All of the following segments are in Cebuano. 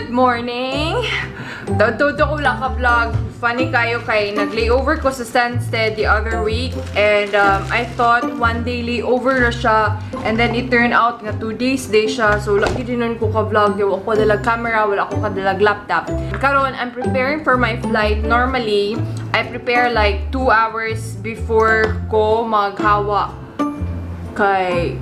Good morning! Todo ko wala ka vlog. Funny kayo kay nag-layover ko sa Stansted the other week and I thought one day layover na siya and then it turned out nga 2 days day siya, so wala gyud nun ko ka-vlog. Wala ko dalag camera, wala ko kadalag laptop. Karon, I'm preparing for my flight. Normally, I prepare like 2 hours before ko maghawa kay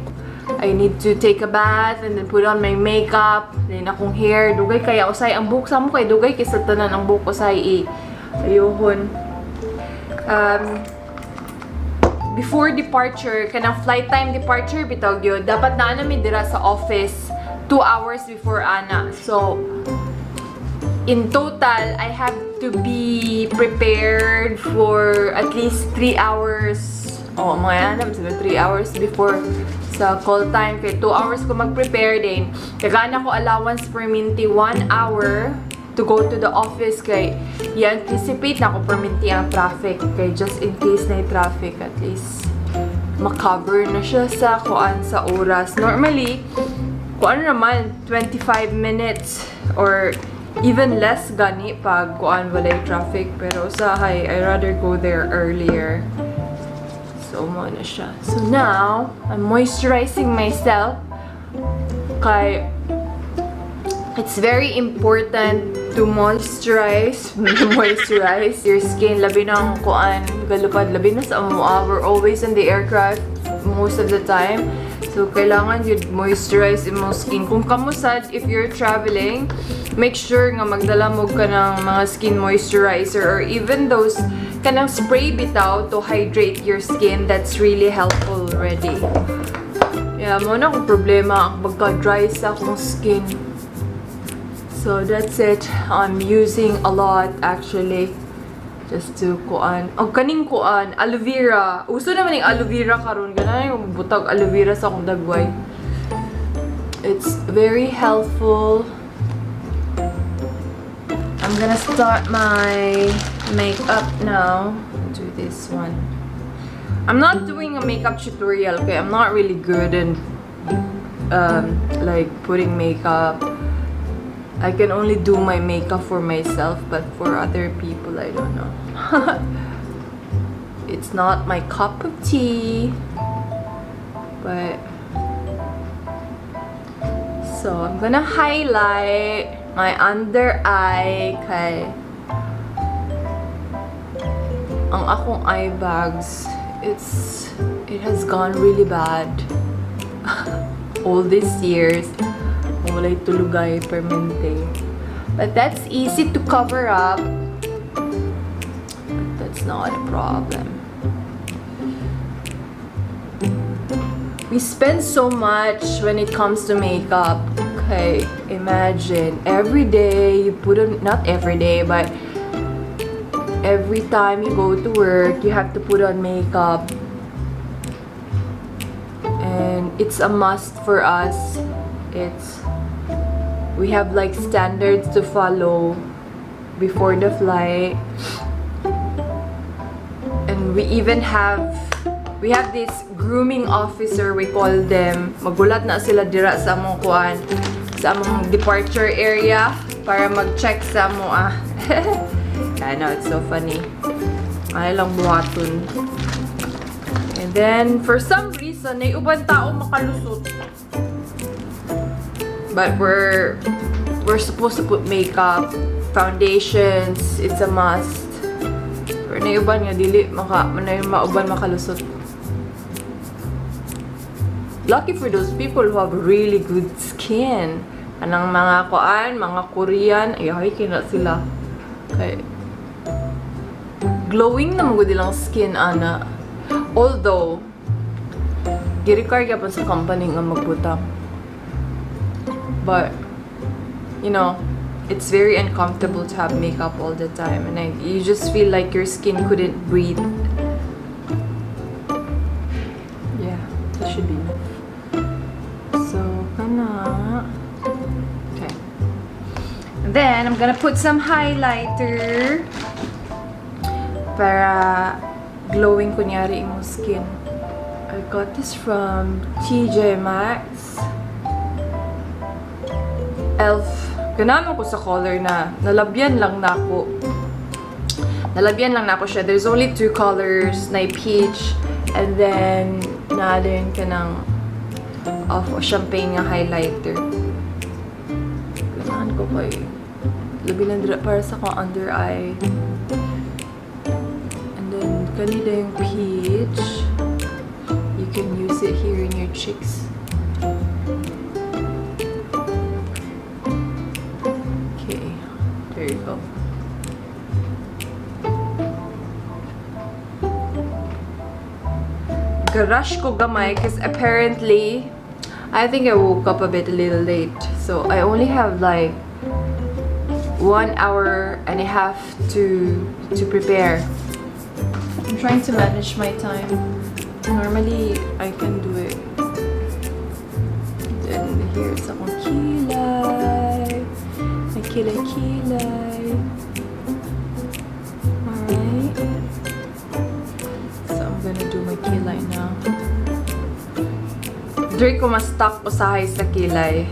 I need to take a bath and then put on my makeup. Then akong hair, dugay kaya usay ang buhok sa mo kay dugay kaysa tanan ang buhok usay i ayuhon. Before departure, kanang flight time departure bitaw gyud, dapat naa na mi dira sa office 2 hours before ana. So, in total, I have to be prepared for at least 3 hours. Oh, mga anam, siguro 3 hours before sa call time. Kay 2 hours ko mag-prepare din. Tagaan ako allowance perminti 1 hour to go to the office kay i-anticipate na ako perminti ang traffic. Kay just in case na traffic, at least makover na siya sa kuan sa oras. Normally, kuan naman, 25 minutes or even less gani pag kuan walay traffic, pero usahay I rather go there earlier. So mo na siya. So now I'm moisturizing myself kay it's very important to moisturize your skin, labi na ang kuan galupad, labi na sa amoa. We're always in the aircraft most of the time, so kailangan you moisturize imong skin. Kung kamo sad, if you're traveling, make sure nga magdala mo ka ng mga skin moisturizer or even those kanang spray bitaw to hydrate your skin. That's really helpful already. Yeah, mo na akong problema ang pagka-dry sa akong skin. So that's it. I'm using a lot, actually. Just to kuan. Oh, kaning kuan, aloe vera. Uso naman yung aloe vera karon. Ganahan yung butag aloe vera sa akong dagway. It's very helpful. I'm gonna start my makeup now. Do this one. I'm not doing a makeup tutorial, okay? I'm not really good in like putting makeup. I can only do my makeup for myself, but for other people, I don't know. It's not my cup of tea. But so I'm gonna highlight my under eye kay ang akong eye bags, it has gone really bad all these years. Walay tulugay permente. But that's easy to cover up. But that's not a problem. We spend so much when it comes to makeup. Okay, imagine every day you put on, not every day, but every time you go to work, you have to put on makeup. And it's a must for us. It's we have like standards to follow before the flight. And we have this grooming officer, we call them. Magulat na sila dira sa among kuan, sa among departure area para mag-check sa amo ah. I know, it's so funny. Ay lang buhaton. And then for some reason, may uban tao makalusot. But we're supposed to put makeup, foundations, it's a must. Pero na uban nga dili maka na mauban makalusot. Lucky for those people who have really good skin. Anang mga kuan, mga Korean, ay ay kina sila. Kay glowing na mo gud ilang skin ana. Although gi-require gyapon sa company nga magbutang. But it's very uncomfortable to have makeup all the time and, like, you just feel like your skin couldn't breathe. Yeah, that should be enough. So, kana. Okay. And then, I'm gonna put some highlighter para glowing kunyari imong skin. I got this from TJ Maxx. Elf Ganahan ko sa color na nalabyan lang nako. Nalabyan lang nako siya. There's only two colors, na peach and then naa din kanang of champagne nga highlighter. Ganahan ko kay labi lang dira para sa akong under eye. And then kani yung peach. You can use it here in your cheeks. Okay, there you go. Ga-rush ko gamay because apparently I think I woke up a little late. So I only have like 1 hour and a half to prepare. I'm trying to manage my time. Normally I can do it. Then here's akong kilay. My kilay kilay. Alright. So I'm gonna do my kilay now. Diri ko ma-stuck usahay sa kilay.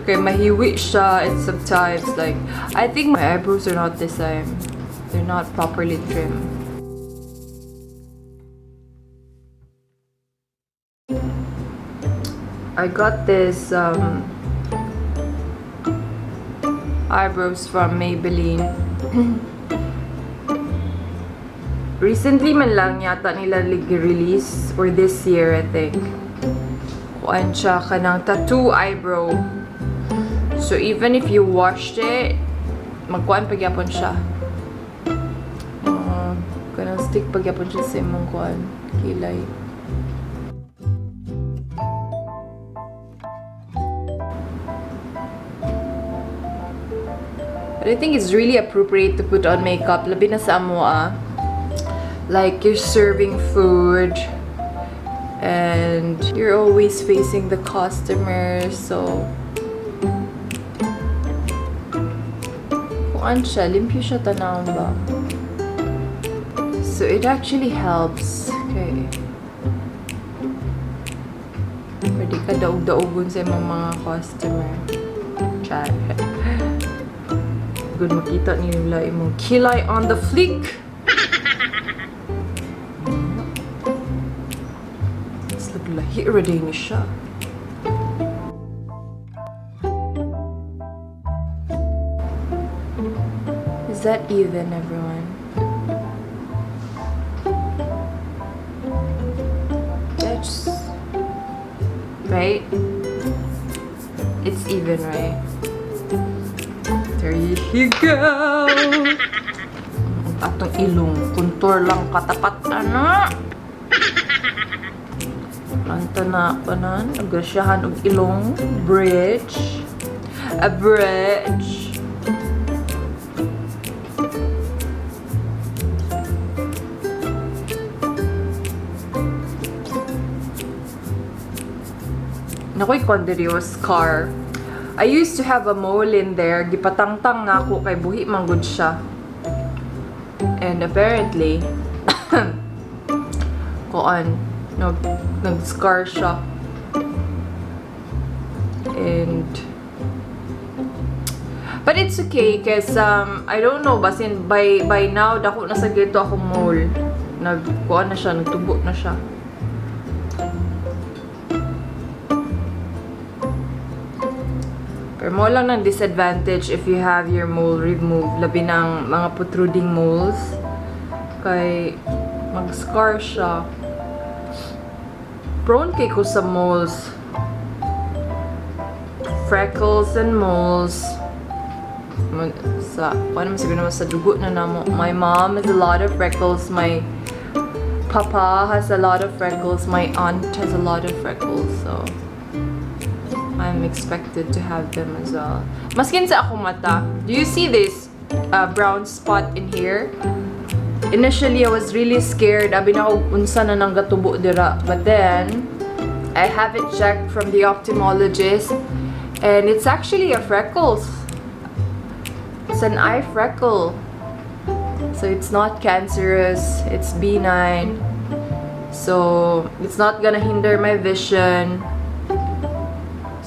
Kay mahiwi siya and sometimes, like, I think my eyebrows are not the same. They're not properly trimmed. I got this eyebrows from Maybelline. Recently man lang yata nila release, or this year, I think. Kuan siya, kanang tattoo eyebrow. So even if you washed it, magkuan pa gyapon siya. Kanang stick pa gyapon siya sa imong kuan, kilay. But I think it's really appropriate to put on makeup, labi na sa amo ah. Like, you're serving food and you're always facing the customers, so kuan siya, limpyo siya tanawon ba? So it actually helps. Okay. Pwede ka daog-daogon sa imong mga customer. Char. Good makita nila imong kilay on the fleek. It's like lahi ra ni siya. Is that even, everyone? That's right. It's even, right? There you go. Atong ilong, contour lang katapat ana. Anta na kanan, nagrasyahan og ilong, bridge. A bridge. Nakoy konderiyo scar. I used to have a mole in there. Gipatangtang na ako kay buhi man gud siya. And apparently, kuan, nag-scar siya. And but it's okay because I don't know, basin by now dako na sa gito akong mole. Nagkuan na siya, nagtubo na siya. Pero mo lang ng disadvantage if you have your mole removed, labi ng mga protruding moles, kay mag-scar siya. Prone kay ko sa moles. Freckles and moles. Sa, paano man siguro naman sa dugo na namo. My mom has a lot of freckles. My papa has a lot of freckles. My aunt has a lot of freckles. So I'm expected to have them as well. Maskin sa akong mata. Do you see this brown spot in here? Initially, I was really scared. Abi na ako, unsa na nang gatubo dira. But then, I have it checked from the ophthalmologist. And it's actually a freckles. It's an eye freckle. So it's not cancerous. It's benign. So it's not gonna hinder my vision.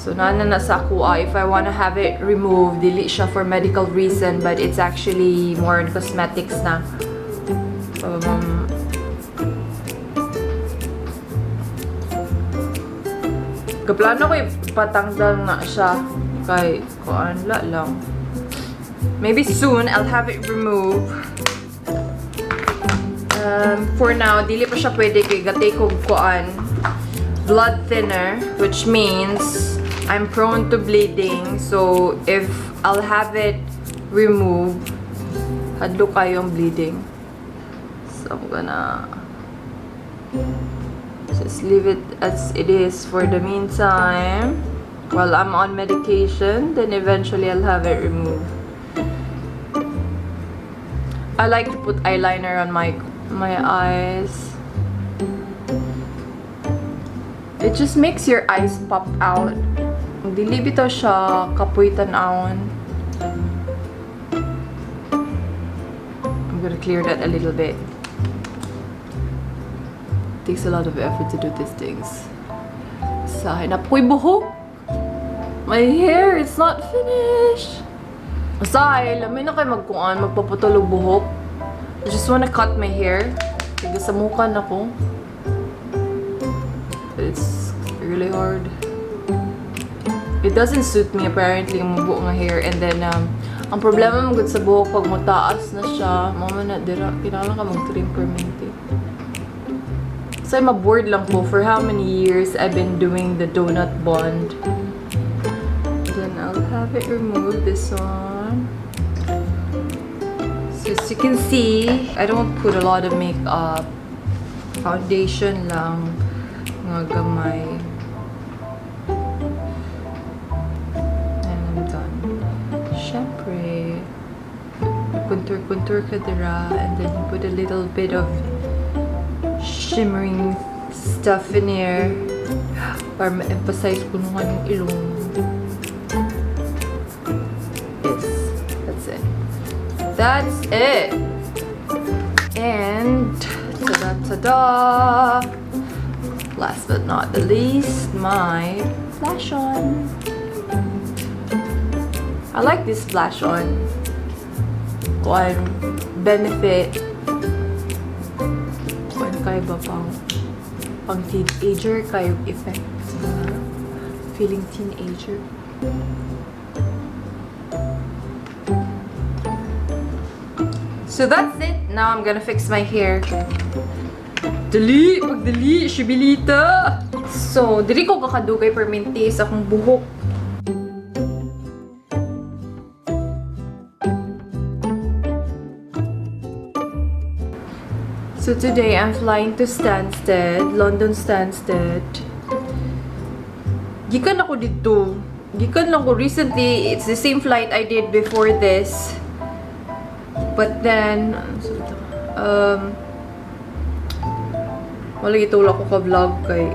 So naa na sa ako if I wanna have it removed, dili siya for medical reason, but it's actually more on cosmetics na. Kaplano ko ipatanggal na siya kay kuan la lang. Maybe soon I'll have it removed. For now, dili pa siya pwede kay ga-take kog kuan blood thinner, which means I'm prone to bleeding. So if I'll have it removed, hadlok kaayo ang bleeding. So I'm gonna just leave it as it is for the meantime. While I'm on medication, then eventually I'll have it removed. I like to put eyeliner on my eyes. It just makes your eyes pop out. Dili bitaw siya kapoy tan-awon. I'm gonna clear that a little bit. Takes a lot of effort to do these things. Sa napoy buhok. My hair, it's not finished. Asay, lami na kay magkuan, magpaputol og buhok. I just wanna cut my hair. Tigasamukan ako. But it's really hard. It doesn't suit me apparently ang mubo nga hair, and then ang problema mo gud sa buhok pag mutaas na siya, mama na dira kinahanglan ka mag-trim permanente. So I'm bored lang po for how many years I've been doing the donut bond. Then I'll have it removed, this one. So as you can see, I don't put a lot of makeup. Foundation lang nga gamay. And I'm done. Syempre, contour-contour ka dira, and then you put a little bit of shimmering stuff in here para ma-emphasize ko nung anong ilong. Yes, that's it. That's it! And, tada tada! Last but not the least, my blush on. I like this blush on. Kuan Benefit. Kuan kay ba pang teenager kayo effect. Feeling teenager. So that's it. Now I'm gonna fix my hair. Dali! Pagdali! Shibilita! So, dili ko kakadugay perminti sa akong buhok. So today, I'm flying to Stansted, London Stansted. Gikan ako dito. Gikan lang ko recently. It's the same flight I did before this. But then, wala gitulak ko ka-vlog kay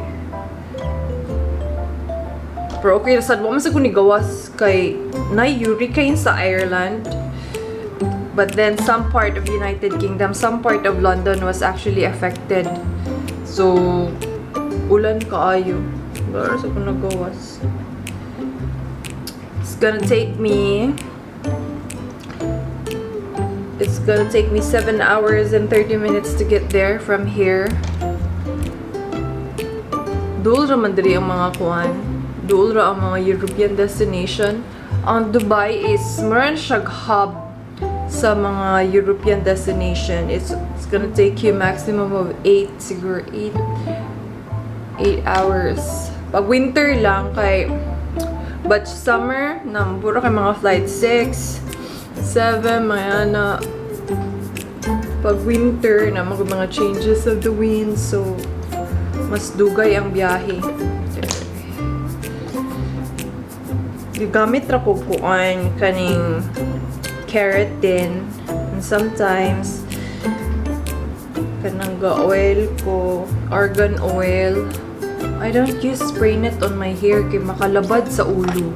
pero okay na sad, wa man sa ko ni gawas kay na hurricane sa Ireland. But then some part of United Kingdom, some part of London was actually affected. So ulan kaayo. Wala sa ko nagawas. It's gonna take me 7 hours and 30 minutes to get there from here. Duol ra man diri ang mga kuan. Duol ra ang mga European destination. Ang Dubai is maran siyag hub sa mga European destination. It's gonna take you maximum of 8, siguro 8 hours. Pag winter lang kay, but summer na puro kay mga flight 6, 7, mga ana. Pag winter na mga changes of the wind, so mas dugay ang biyahe. Gigamit ra ko kuan kaning carrot din, and sometimes kanang ga oil ko, argan oil. I don't use spray net on my hair kay makalabad sa ulo.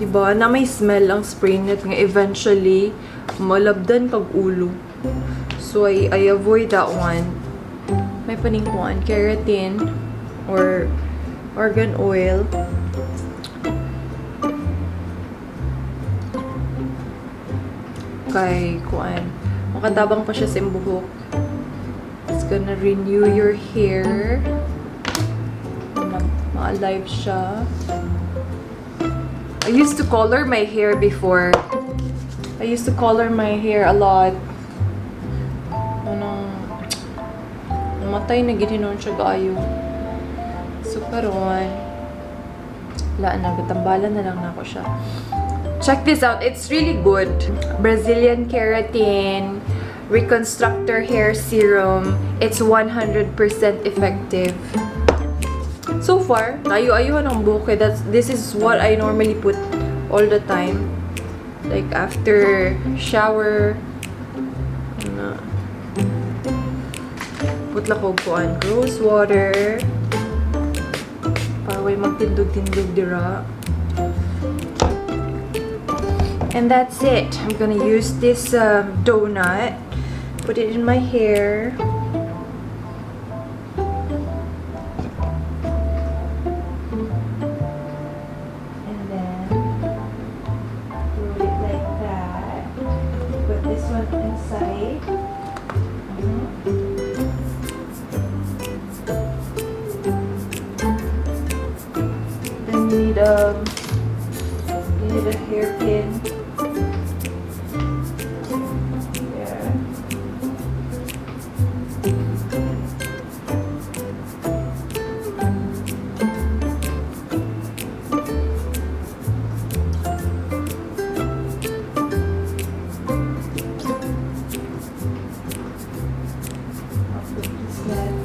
Diba? Na may smell ang spray net nga eventually malabdan kag ulo. So I avoid that one. May paningkuan, keratin. or argan oil. Kay kuan, makatabang pa siya sa imong buhok. It's gonna renew your hair. Ma-alive siya. I used to color my hair before. I used to color my hair a lot. Anong namatay na gyud hinuon siya kaayo. So karon, wala na, gatambalan na lang nako siya. Check this out. It's really good. Brazilian Keratin Reconstructor Hair Serum. It's 100% effective. So far, ayo-ayohan ang buhok eh. This is what I normally put all the time. Like after shower, ano, put lang ko kuan, rose water. Para way magtindog-tindog dira. And that's it. I'm gonna use this donut. Put it in my hair. And then roll it like that. Put this one inside. Then you need a hairpin. There. I'll put this left.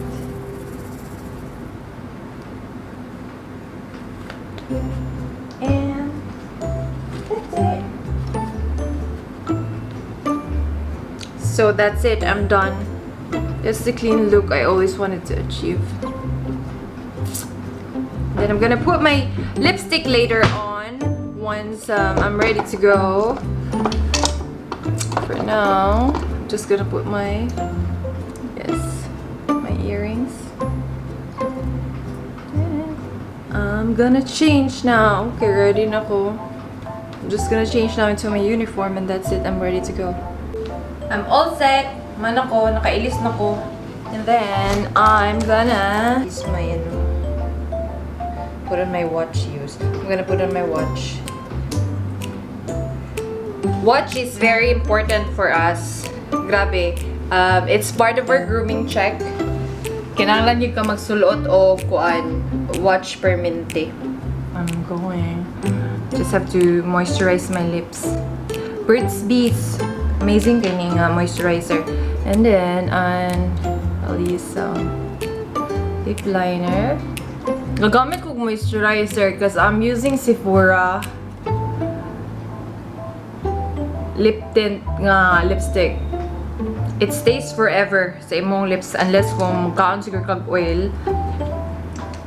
And that's it. So that's it. I'm done. It's the clean look I always wanted to achieve. Then I'm gonna put my lipstick later on once I'm ready to go. For now, I'm just gonna put my earrings. And I'm gonna change now. Okay, ready na ko. I'm just gonna change now into my uniform and that's it. I'm ready to go. I'm all set. Man ako, nakailis na ko. And then, I'm gonna use my, ano, put on my watch use. I'm gonna put on my watch. Watch is very important for us. Grabe. It's part of our grooming check. Kinahanglan gyud ka magsulot og kuan, watch permente. I'm going. Just have to moisturize my lips. Burt's Bees. Amazing kini nga moisturizer. And then, I'll use some lip liner. Gagamit ko moisturizer because I'm using Sephora lip tint nga lipstick. It stays forever sa imong lips unless kung magkaon siguro kag oil.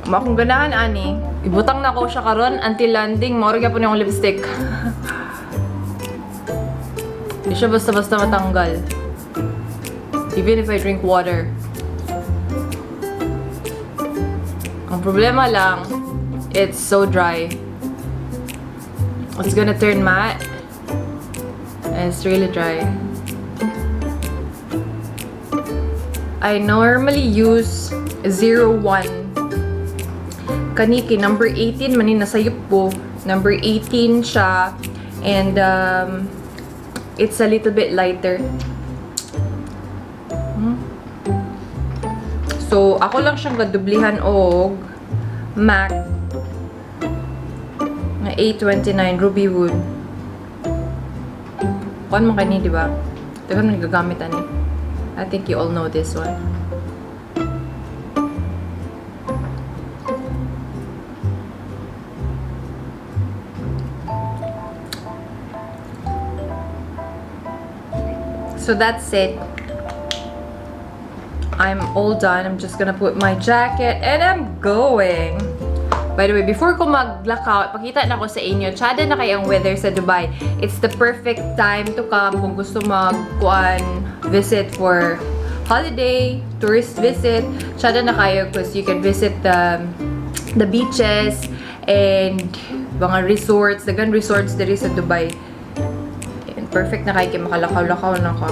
Mao akong ganahan ani. Ibutang na ko siya karon until landing. Mao ra gyapon yung lipstick. Di siya basta-basta matanggal. Even if I drink water. Ang problema lang, it's so dry. It's gonna turn matte. And it's really dry. I normally use 01. Kaniki, number 18 man ni nasayop ko. Number 18 siya. And it's a little bit lighter. So, ako lang siyang gadublihan og MAC na A29 Ruby Wood. Kuan mo kani, di ba? Teka, man gagamit ani. I think you all know this one. So that's it. I'm all done. I'm just gonna put my jacket and I'm going. By the way, before ko mag-blackout, pakita na ko sa inyo, tsada na kay ang weather sa Dubai. It's the perfect time to come kung gusto mag-kuan, visit for holiday, tourist visit, tsada na kaayo because you can visit the beaches and mga resorts, daghan resorts diri sa Dubai. And perfect na kaayo kay makalakaw-lakaw na ka.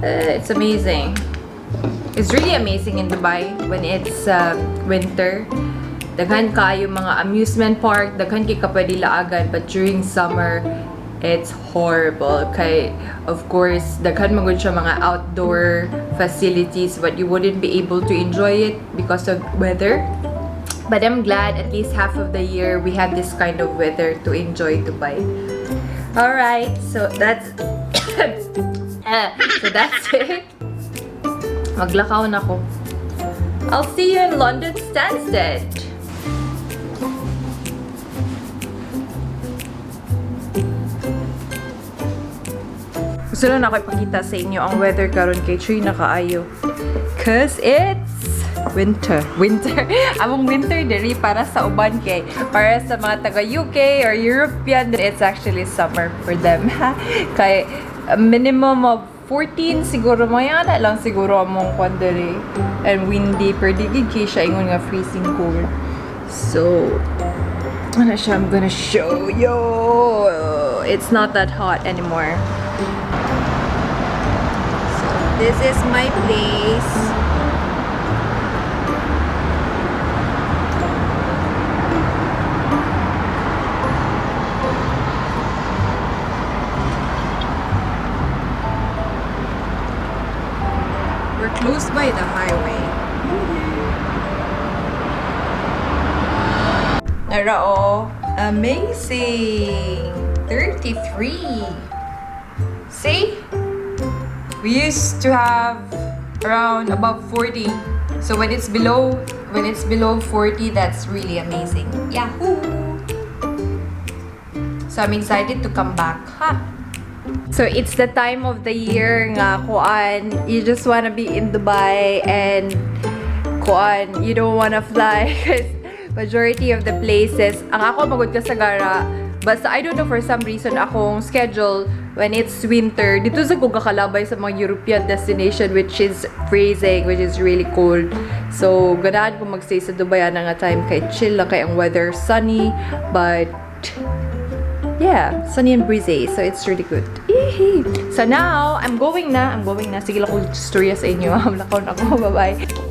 It's amazing. It's really amazing in Dubai when it's winter. Daghan kaayo mga amusement park, daghan kay ka pwede laagan, but during summer, it's horrible. Kay, of course, daghan man gud siya mga outdoor facilities, but you wouldn't be able to enjoy it because of weather. But I'm glad at least half of the year we have this kind of weather to enjoy Dubai. Alright, so that's it. Maglakaw na ko. I'll see you in London Stansted. Gusto lang nako ipakita sa inyo ang weather karon kay tree na kaayo. 'Cause it's winter. Winter. Among winter diri para sa uban kay para sa mga taga UK or European, it's actually summer for them. Kay a minimum of 14 siguro, mga ana lang siguro among kwan diri. And windy pero di gid kay siya ingon nga freezing cold. So, ano siya, I'm gonna show you. It's not that hot anymore. So, this is my place. We're close by the highway. Nara oh, amazing! 33. See? We used to have around above 40. So when it's below 40, that's really amazing. Yahoo! So I'm excited to come back. Ha. So it's the time of the year nga kuan, you just wanna be in Dubai and kuan, you don't wanna fly because majority of the places, ang ako magud kasagara, basta I don't know, for some reason akong schedule when it's winter, didto sa ko gakalabay sa mga European destination which is freezing, which is really cold. So ganahan ko magstay sa Dubai ana nga time kay chill lang kay ang weather, sunny, but yeah, sunny and breezy. So it's really good. Eehee. So now, I'm going na. I'm going na. Sige lang ko storya sa inyo. Lakaw na ako. Bye-bye.